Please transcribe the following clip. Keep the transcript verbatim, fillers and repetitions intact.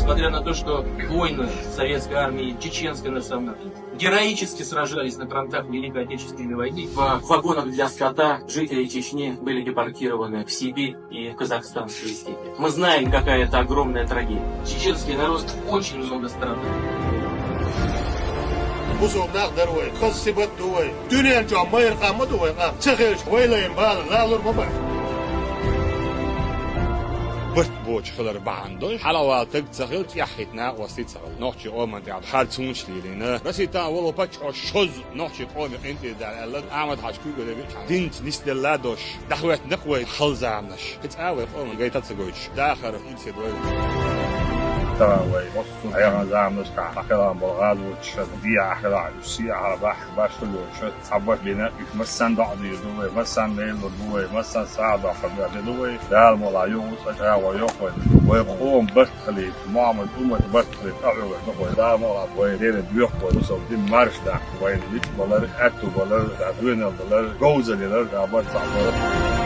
Несмотря на то, что воины Советской Армии, чеченской национальности, героически сражались на фронтах Великой Отечественной войны, в вагонах для скота жители Чечни были депортированы в Сибирь и в казахстанские степи. Мы знаем, какая это огромная трагедия. Чеченский народ очень много страдал. Бусулба нах дар вай, хаза сибат ду вай. Дуьнен чу майра къам ма ду вай къам. Ца хилча, вай лайна бала лалур ма бара. Барт боча хилар бахьана долуш, хьалавала таг ца хилча, эхь хӀиттина а, ости ца хилла. Нохчийн къоман тӀехь харц хӀунаш лелийна. Россия тӀехь волу паччахьо шозза нохчийн къоме къинтӀера даьлла аьлла, Ахьмад-Хьаьжа куьйгалла вичхьа, динца нисделла а долуш, дӀахӀоьттина-кх вай хала заманаш. Кхин цкъа а вай къоман гайта ца гойтуш, дахар, инсет вай. Тахана вай массо а хьехам заманашкахь, хьан хилла болу гӀазоташ, шайн дехьа хилахь, уьш сехьа бахь, баш хила йоцуш, цхьа барт бина, уьш массанна доӀа дийр ду вай, массанна лелалур бу вай, массанна сагӀа доккхур ду вай. Дала мукъалахь, юха цкъа чӀагӀо йо вайна. Вай къоман барт хилийта, Мухьаммад уммат барт хилийта, къахьоьгур ду вай. Дала мукъалахь, вай дерриг доьху вай, бусалба дин марша даккха вайна, ницкъ балар, аьтту балар, доьналла далар, говзалла ялар, а барт цхьаъ балар.